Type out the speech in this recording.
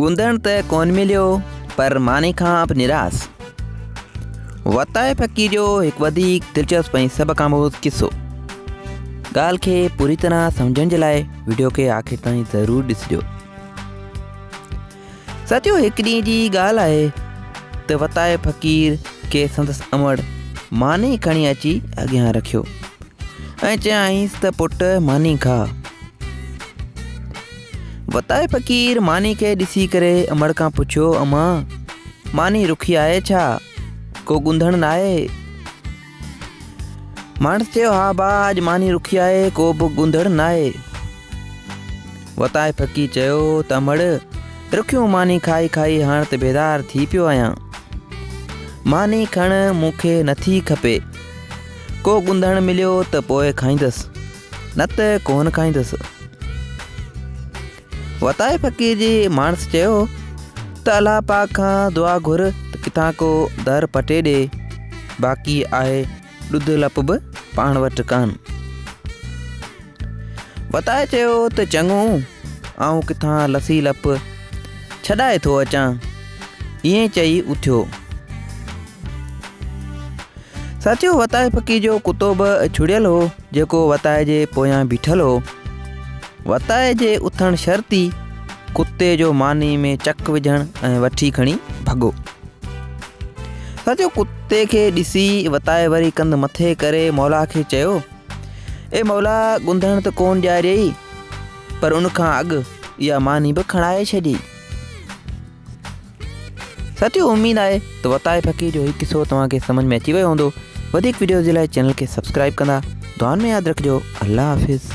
گوندڻ ته ڪونه مليو پر ماني کان به نراس. وتائي فقير جو هڪ وڌيڪ دلچسپ ۽ سبق آموز قصو. ڳالهه کي پوري طرح سمجهڻ جي لاء وڊيو کي آخر تائين ضرور ڏسجو. ساٿيو هڪ ڏينهن جي ڳالهه آهي ته وتائي فقير کي سندس امڙ ماني کڻي اچي اڳيان رکيو ۽ چيائينس ته پٽ ماني کاء. وتائي فقير ماني کي ڏسي ڪري امڙ کان پڇيو، امان، ماني رکي آهي ڇا؟ ڪو ڳنڌڻ ناهي؟ ماڻس چيو، ها با، اڄ ماني رکي آهي، ڪو به ڳنڌڻ ناهي. وتائي فقير چيو ته امڙ، رکيون ماني کائي کائي هاڻ ته بيزار ٿي پيو آهيان. ماني کڻ مون کي نٿي کپي. ڪو ڳنڌڻ مليو ته پوء کائيندس. نه ته ڪونه کائيندس. وتائي فقير جي ماڻس چيو ته الله پاڪ کان دعا گهر ته ڪٿان ڪو در پٽي ڏي، باقي آهي ڏڌ لپ به پاڻ وٽ ڪانه. وتائي چيو ته چڱو آئون ڪٿان لسي لپ ڇڏائي ٿو اچان. ائين چئي اٿيو. ساٿيو وتائي فقير جو ڪتو به ڇڙيل هو جيڪو وتائي جي پويان بيٺل هو. وتائي جي اٿڻ شرط ئي ڪتي جو ماني ۾ چڪ وجهڻ ۽ وٺي کڻي ڀڳو. ساٿيو ڪتي کي ڏسي وتائي وري ڪنڌ مٿي ڪري مولا کي چيو، اي مولا ڳنڌڻ ته ڪونه ڏياريئي پر ان کان اڳ اها ماني به کڻائي ڇڏيئي. ساٿيو اميد آهي ته وتائي فقير جو هي قصو توهان کي سمجھ ۾ اچي ويو هوندو. وڌيڪ وڊيوز جي لاء چينل کي سبسڪرائب ڪندا. دعائن ۾ ياد رکجو. الله حافظ.